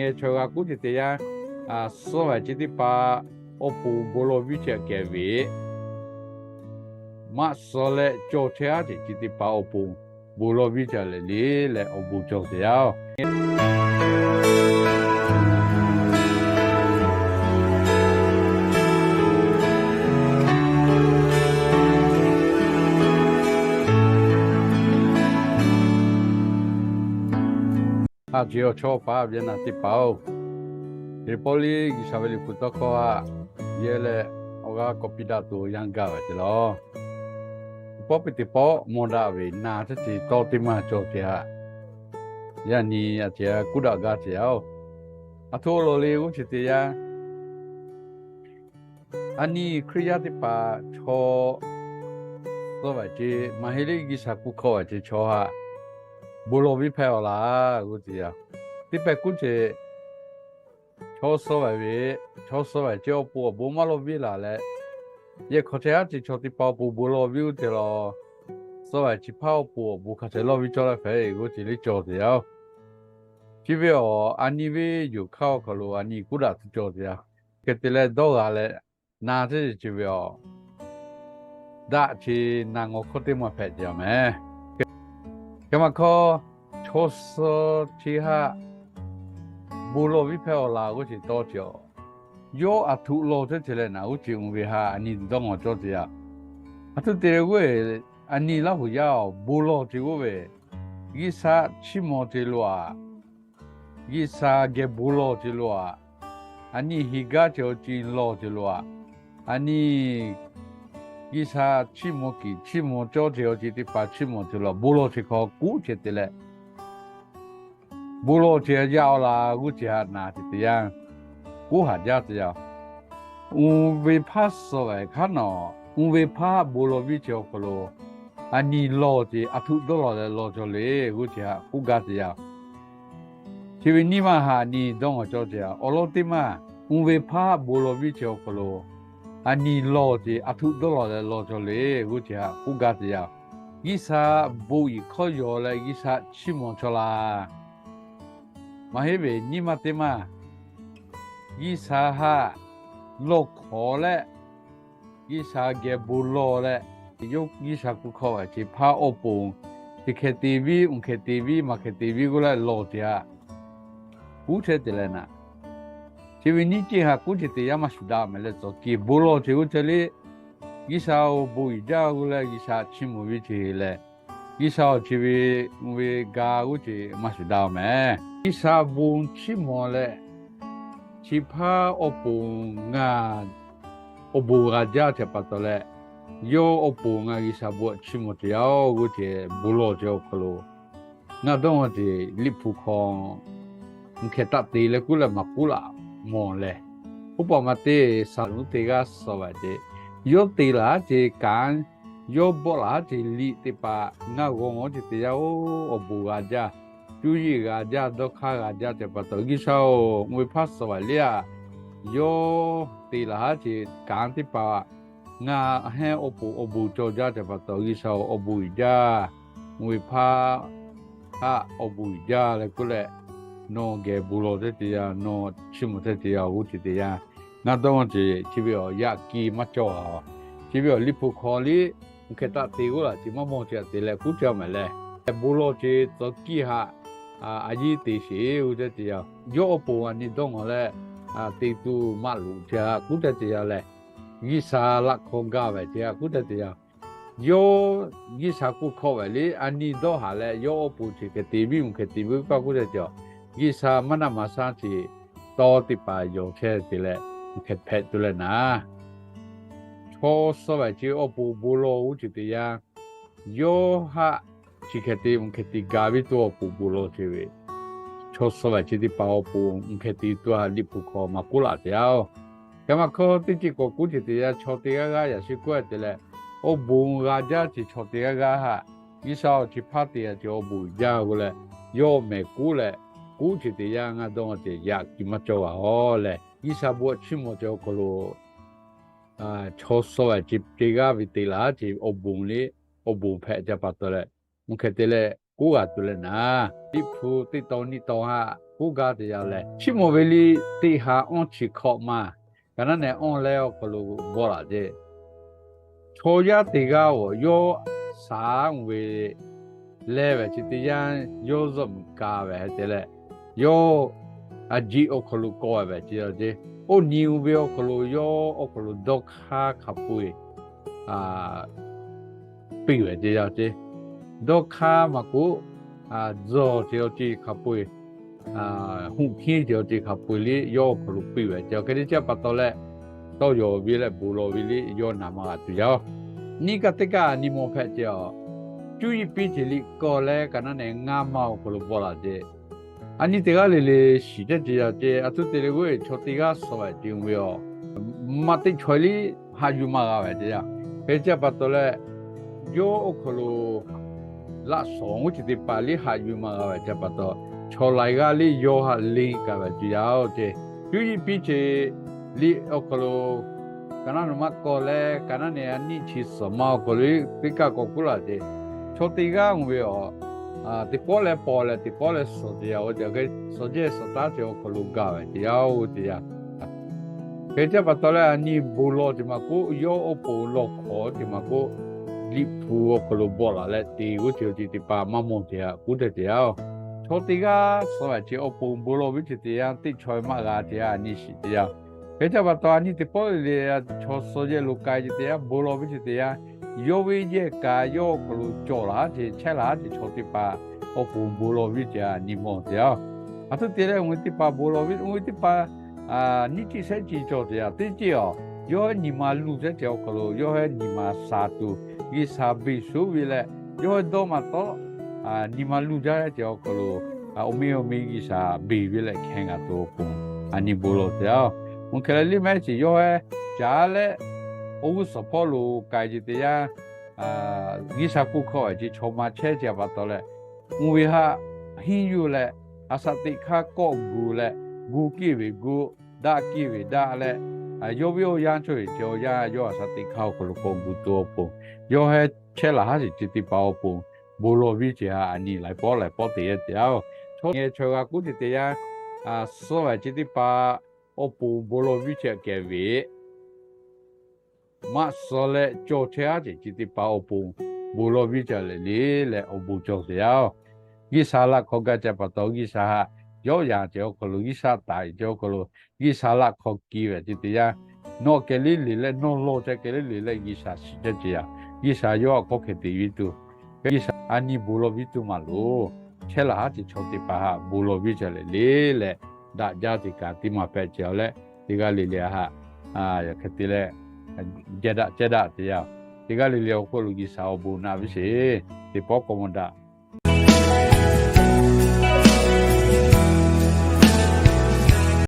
Chaw g'a kuˉ ce te yaˇ, suh vaˬ ce teˇ hpaˍ awˬ pon bon lawˬ viˇ ce kehˬ ve, maˇ suh leh cawˬ chehˇ haˉ ce ce teˇ hpaˍ awˬ pon bon lawˬ viˇ ce leh le leh awˬ bon cawˬ te yaˇ-oˬ. Haꞈ ce awˬ chawˇ paˍ ve naˬ teˇ hpaˍ-oˬ, teˇ pawˆ liˇ G'uiˬsha ve liꞈ hpu tawˇ hkawˇ haꞈ yehˇ leh awˬ g'aˇ k'awꞈ piˇ daꞈ tuˬ yanˇ gaˬ ve ce laˬ. Teˇ pawˆ piˇ teˇ pawˆ mawˬ daꞈ ve naˬ teˇ ce tawˇ teˇ maˇ cawˬ ce haꞈ, yaˇ nyi a ce kuˉ daꞈ gaˇ ce yaˇ-oˬ. Aˬ htoꞈ lawˬ le g'uˇ ce te yaˇ, aˬ nyi Hkriꞈ yaˇ teˇ hpaˍ chaw suh vaˬ ce, maˇ heˆ le G'uiˬsha kuˉ hkawˇ vaˬ ce chaw haꞈ bon lawˬ viˇ hpehꞈ-aw laˬ g'uˇ ce yaˇ. Teˇ pehˍ kuˉ ce, chaw suh vaˬ ve, chaw suh vaˬ ce awˬ pon awˬ bon maˇ lawˬ viˇ laˬ leh, yehˬ hk'aw chehˇ haˉ ce chaw teˇ hpaˍ awˬ pon bon lawˬ viˇ g'uˇ ce laˬ. Suh vaˬ chi hpaˇ awˬ pon awˬ bon hk'a ceh lawˬ viˇ cawˇ leh hpehꞈ g'uˇ ce le cawˬ te yaˇ-oˬ. Chi ve awˬ aˬ nyi ve yoˬ hk'aˇ awˬ hk'aw lo aˬ nyi kuˉ daꞈ tuˬ cawˬ te yaˇ. Hk'e te leh dawˇ g'a leh, naˬ teˇ ce ce ve awˬ daꞈ ce naˬ ngawˬ hkawˇ teˇ maˬ hpehꞈ ce yaˇ mehˍ. Hk'e maˇ hkawˇ, chaw suh chi haꞈ bon lawˬ viˇ hpehꞈ-aw laˬ g'uˇ ce tawˇ ce-a. Yawˇ aˬ htoꞈ lawˬ teˇ ce leh naˬ g'uˇ ce mvuh ve haꞈ aˬ nyi dawˇ ngawˬ cawˇ ce yaˇ. Aˬ htoꞈ te g'uˇ aˬ nyi Laˇ huˍ yaˇ-oˬ, bon lawˬ ce g'uˇ ve, G'uiˬsha chiˇ mvuh ce loˬ-aꞈ. G'uiˬsha geh bon lawˬ ce loˬ-aꞈ. Aˬ nyi heˍ gaˇ ce awˬ ci lawˬ ce loˬ-aꞈ. Aˬ nyi G'uiˬsha chiˇ mvuh kiˬ chiˇ mvuh cawˇ ce awˬ ci teˇ hpaˍ chiˇ mvuh ce loˬ-aꞈ. Bon lawˬ ce hk'aw kuˉ ce te leh, bon lawˬ ce yaˇ-aw laˬ g'uˇ ce haꞈ naˬ ce te yaˇ kuˉ haꞈ jaˇ te yaˇ. Uˬ ve hpaˇ suh vaˬ hk'aˉ nawˬ, uˬ ve hpaˇ bon lawˬ viˇ ce awˬ hk'aw lo, aˬ nyi lawˬ ce aˬ htoꞈ dawˇ lawˬ leh lawˬ cawˬ le g'uˇ ce haꞈ k'oˆ gaˇ te yaˇ. Chi ve nyi ma haꞈ aˬ nyi dawˇ ngawˬ cawˇ ce yaˇ. Awˬ lawn teˇ maˇ, uˬ ve hpaˇ bon lawˬ viˇ ce awˬ hk'aw lo, aˬ nyi lawˬ ce aˬ htoꞈ dawˇ lawˬ leh lawˬ cawˬ le g'uˇ ce haꞈ k'oˆ gaˇ te yaˇ. G'uiˬsha bon iˍ hkawˇ yaw leh G'uiˬsha chiˇ mvuh cawˇ laˇ. Maˇ heˆ ve nyi ma teˇ maˇ, G'uiˬsha haꞈ lawˬ hk'awꞈ leh, G'uiˬsha geh bon lawˬ leh, yawˇ G'uiˬsha kuˉ hkawˇ vaˬ ce hpaˇ awˬ pon, chi hk'e te viˇ, uˬ hk'e te viˇ, maˇ hk'e te viˇ g'uˇ leh lawˬ ce haꞈ kuˉ chehˇ te leh naˬ. Chi ve nyiˇ ceˇ haꞈ kuˉ ce te yaˇ maˇ shuˍ daꞈ mehˍ leh tcuh kiˇ bon lawˬ ce g'uˇ ce le, G'uiˬsha awˬ bon iˍ jaˇ g'uˇ leh G'uiˬsha chiˇ mvuh viˇ ce leh, G'uiˬsha awˬ chi ve, uˬ ve ga g'uˇ ce maˇ shuˍ daꞈ mehˍ. G'uiˬsha bon chiˇ mvuh leh, chi hpaˇ awˬ pon ngaˬ awˬ bon g'a jaˇ ce pa taw leh, yawˇ awˬ pon ngaˬ G'uiˬsha bon chiˇ mvuh ce yaˇ-oˬ g'uˇ ce bon lawˬ ce awˬ hk'aw lo, ngaˬ dawˇ ngawˬ ce Liꞈ hpu hk'aw uˬ hkeh taˆ te leh kuˉ leh maˍ kuˉ laꞈ mawˬ leh, oˇ paˍ ma te saˍ lonˉ teˇ g'aˇ suh vaˬ ce, yawˇ te laˬ haˉ ce kanˉ, yawˇ bawˆ laˬ haˉ ce liꞈ teˇ hpaˍ ngaˬ g'aw ngawˬ ce te yaˇ-oˬ, awˬ bon g'a jaˇ, cuˇ yiˍ g'a jaˇ, dawˇ hk'aˇ g'a jaˇ ce pa taw, G'uiˬsha-oˬ, uˬ ve hpaˇ suh vaˬ le aꞈ, yawˇ te laˬ haˉ ce kanˉ teˇ hpaˍ ngaˬ hehnˇ awˬ pon awˬ bon cawˬ jaˇ ce pa taw, G'uiˬsha-oˬ, awˬ bon iˍ jaˇ, uˬ ve hpaˇ haꞈ awˬ bon iˍ jaˇ leh kuˉ leh, nawˬ geh bon lawˬ teˇ ce yaˇ, nawˬ chiˇ mvuh teˇ ce yaˇ g'uˇ ce te yaˇ. Ngaˬ dawˇ ngawˬ ce chi ve awˬ yaꞈ kiˇ maˇ cawˬ-a. Chi ve awˬ Liꞈ hpu hk'aw liˇ uˬ hkeh taˆ te g'uˇ laꞈ ce maˇ mawˬ ce aꞈ te leh kuˉ ce mehˍ leh, bon lawˬ ce tcuh kiˇ haꞈ a yiˇ te sheˍ g'uˇ ce te yaˇ. Yawˇ awˬ pon aˬ nyi dawˇ ngawˬ leh te tuˬ maˇ loꞈ ce haꞈ kuˉ ce te yaˇ leh, G'uiˬsha laꞈ hk'aw gaˬ ve ce haꞈ kuˉ ce te yaˇ. Yawˇ G'uiˬsha kuˉ hkawˇ vaˬ le, aˬ nyi dawˇ haˍ leh yawˇ awˬ pon chi hkeh te viˇ, uˬ hkeh te viˇ kaˇ kuˉ ce te yaˇ. G'uiˬsha maˇ naˆ maˍ shaˉ ce tawˇ teˇ hpaˍ yawˬ chehˇ te leh, uˬ hkeh hpehꞈ tuˬ leh naˍ, chaw suh vaˬ ce awˬ pon bon lawˬ g'uˇ ce te yaˇ. Yawˇ haꞈ chi hkeh te uˬ hkeh te gaˬ ve tuˬ awˬ pon bon lawˬ ce ve, chaw suh vaˬ ce teˇ hpaˍ awˬ pon uˬ hkeh te tuˬ haꞈ Liꞈ hpu hk'aw maˍ kuˉ laꞈ te yaˇ-oˬ. Hk'e maˇ hkawˇ teˇ ceuˬ k'awꞈ kuˉ ce te yaˇ, chaw teˇ g'aˇ g'aˇ yaꞈ sheˍ kuˉ te leh, awˬ bon g'a jaˇ ce chaw teˇ g'aˇ g'aˇ haꞈ, G'uiˬsha awˬ chi hpaˇ te yaˇ ce awˬ bon jaˇ g'uˇ leh, yawˇ mehˍ kuˉ leh, kuˉ ce te yaˇ ngaˬ dawˇ ngawˬ ce yaꞈ kiˇ maˇ cawˬ-a-oˬ leh, G'uiˬsha bon chiˇ mvuh ce awˬ hk'aw lo chaw suh vaˬ ce teˇ g'aˇ ve te laˬ haˉ ce awˬ bon le, awˬ bon hpehꞈ ce pa taw leh, uˬ hkeh te leh kuˉ g'a tuˬ leh naˍ, Liꞈ hpu teˇ tawn nyiˇ tawn haꞈ k'oˆ gaˇ teˇ yanˇ lehˬ, chi mawˬ ve liˇ teˇ ha awˇ chi hkawꞈ ma, ka naˉ nehˬ awˇ leh awˬ hk'aw lo bawˆ laꞈ ceˇ. Chaw yaˇ teˇ g'aˇ-oˬ, yawˇ shaˍ ve leh ve chi teˇ yanˇ yawˇ zuhˆ muiˬ ka ve hk'e te leh, yawˇ a jiˆ awˬ hk'aw lo kawˆ ve ceˇ. Oˇ nyi ve awˬ hk'aw lo yawˇ awˬ hk'aw lo dawˇ hk'aˇ hk'a peu-eˬ piˇ ve ceˇ. Dawˇ hk'aˇ maˇ k'oˆ, tzuhˬ ce awˬ ceˇ hk'a peu-eˬ, huˆ hkiˉ ce awˬ ceˇ hk'a peu-eˬ liˇ yawˇ awˬ hk'aw lo piˇ ve ceˇ. Hk'e te ce pa taw leh, tawˇ yawˬ ve leh bon lawˬ ve liˇ yawˇ naˍ maˇ g'a tuˬ yaˇ-oˬ. Nyi kaꞈ teˇ kaˇ nyi mawˬ hpehꞈ ce a. Cuˇ yiˍ piˇ ce liˇ kawˆ leh ka naˉ nehˬ ngaˇ maˇ awˬ hk'aw lo bawˆ laꞈ ceˇ. A nyi teˇ g'aˇ le le shiˍ ceˇ ce yaˇ ceˇ. A htoꞈ te leh g'uˇ chaw teˇ g'aˇ suh ve ce ve a, maˇ teˇ chaweh liˇ haꞈ yuˬ maˇ g'a ve ceˇ yaˇ. Hk'e ce pa taw leh, yawˇ awˬ hk'aw lo laꞈ shawnˍ g'uˇ chi teˇ hpaˍ liˇ haꞈ yuˬ maˇ g'a ve ce pa taw, chaw laiˬ g'aˇ liˇ yawˇ haꞈ le kaꞈ ve ce yaˇ-oˬ ceˇ. Cuˇ yiˍ piˇ ce liˇ awˬ hk'aw lo ka naˉ nehˬ maˇ kawˆ leh ka naˉ nehˬ a nyi chi suhˍ ma awˬ hk'aw lo teˇ kaˇ kawˆ k'oˆ laˇ ce. Chaw teˇ g'aˇ ve a, teˇ pawˆ leh paw leh teˇ pawˆ leh suhˍ ce yaˇ-oˬ ceˇ. Suhˍ jehˇ suhˍ taˉ ce awˬ hk'aw lo gaˬ ve ce yaˇ-oˬ ce yaˇ. Hk'e ce pa taw leh a nyi bon lawˬ ce maˇ k'oˆ, yawˇ awˬ pon lawˬ hk'awꞈ ce maˇ k'oˆ, Liꞈ hpu awˬ hk'aw lo bawˆ laꞈ leh te g'uˇ ce awˬ ceˇ teˇ hpaˍ maˇ mawˬ ce a k'oˆ te ce yaˇ-oˬ. Chaw teˇ g'aˇ suh ve ce awˬ pon bon lawˬ ve ce teˇ yanˇ teˇ chaweh maˇ g'a ce a nyi shiˍ ce yaˇ. Hk'e ce pa taw a nyi teˇ pawˆ le le chaw suh yehˬ lo k'ai ce teˇ yanˇ bon lawˬ ve ce teˇ yanˇ, yawˇ ve yehˬ kaꞈ yawˇ awˬ hk'aw lo cawˬ laˇ ce chehˇ laˇ ce chaw teˇ hpaˍ awˬ pon bon lawˬ ve ce a nyi mawˬ ce yaˇ. A htoꞈ te leh awˬ ve teˇ hpaˍ bon lawˬ ve, awˬ ve teˇ hpaˍ nyiˇ ceˇ shehˆ ceˇ cawˬ ce yaˇ teˇ ceˇ a. Yawˇ nyi ma luˬ jaˇ ce awˬ hk'aw lo yawˇ hui nyi ma shaˍ tuˬ G'uiˬsha beˬ shuˍ ve leh, yawˇ hui dawˇ maˇ tawˆ nyi ma luˬ jaˇ ce awˬ hk'aw lo, awˬ miˇ awˬ miˇ G'uiˬsha beˬ ve leh hkeh ngaˬ tuˬ awˬ pon a nyi bon lawˬ ce yaˇ. Mvuhˇ hkeh leh liˇ mehˉ ce yawˇ hui caˉ leh awˬ g'uˇ suhˍ hpawˇ lo k'ai ce teˇ yanˇ, G'uiˬsha k'oˆ hkawˇ ve ce chaw ma chehˇ ce pa taw leh, mvuhˇ ve haꞈ hiˉ yuˬ leh, a shaꞈ teꞈ hk'aˇ kawˆ gu leh, gu kiˇ ve gu, daꞈ kiˇ ve daꞈ leh, yawˇ ve awˬ yanˇ cawˇ ve ce awˬ yanˇ yawˇ a shaꞈ teꞈ hk'aˇ awˬ hk'aw lo k'awꞈ gu tuˬ awˬ pon, yawˇ hui chehˇ laˇ haˉ ce chi teˇ hpaˍ awˬ pon bon lawˬ ve ce a nyi laiˉ pawˆ laiˉ pawˆ te yaˇ ce yaˇ-oˬ. Chaw ngeh chaw g'a k'oˆ ce teˇ yanˇ, suh ve ce teˇ hpaˍ awˬ pon bon lawˬ ve ce kehˬ ve maˇ suh leh cawˬ chehˇ haˉ ce chi teˇ hpaˍ awˬ pon bon lawˬ ve ce leh le leh awˬ bon cawˬ ce yaˇ-oˬ. G'uiˬsha laꞈ hk'aw gaˇ ce pa taw G'uiˬsha haꞈ yawˇ yanˇ ce awˬ hk'aw lo G'uiˬsha taˍ ce awˬ hk'aw lo G'uiˬsha laꞈ hk'aw ki ve ce teˇ yanˇ, nawˬ kehˬ le le leh nawˬ lawˬ ce kehˬ le le leh G'uiˬsha shiˍ ce ce yaˇ. G'uiˬsha yawˇ htaꞈ hk'awˇ hkeh te ve tuˬ, G'uiˬsha a nyi bon lawˬ ve tuˬ maˇ loˬ. Chehˇ laˇ haˉ ce chaw teˇ hpaˍ haꞈ bon lawˬ ve ce leh le leh daꞈ jaˇ ce kaꞈ teˇ maˬ hpehꞈ ce leh, teˇ g'aˇ le le haꞈ hk'e te leh jehˇ daꞈ cehˇ daꞈ ce yaˇ. Teˇ g'aˇ le le awˬ hk'oˆ lo G'uiˬsha awˬ bon naꞈ ve sheˍ. Teˇ pawˆ k'awꞈ mawˬ daꞈ.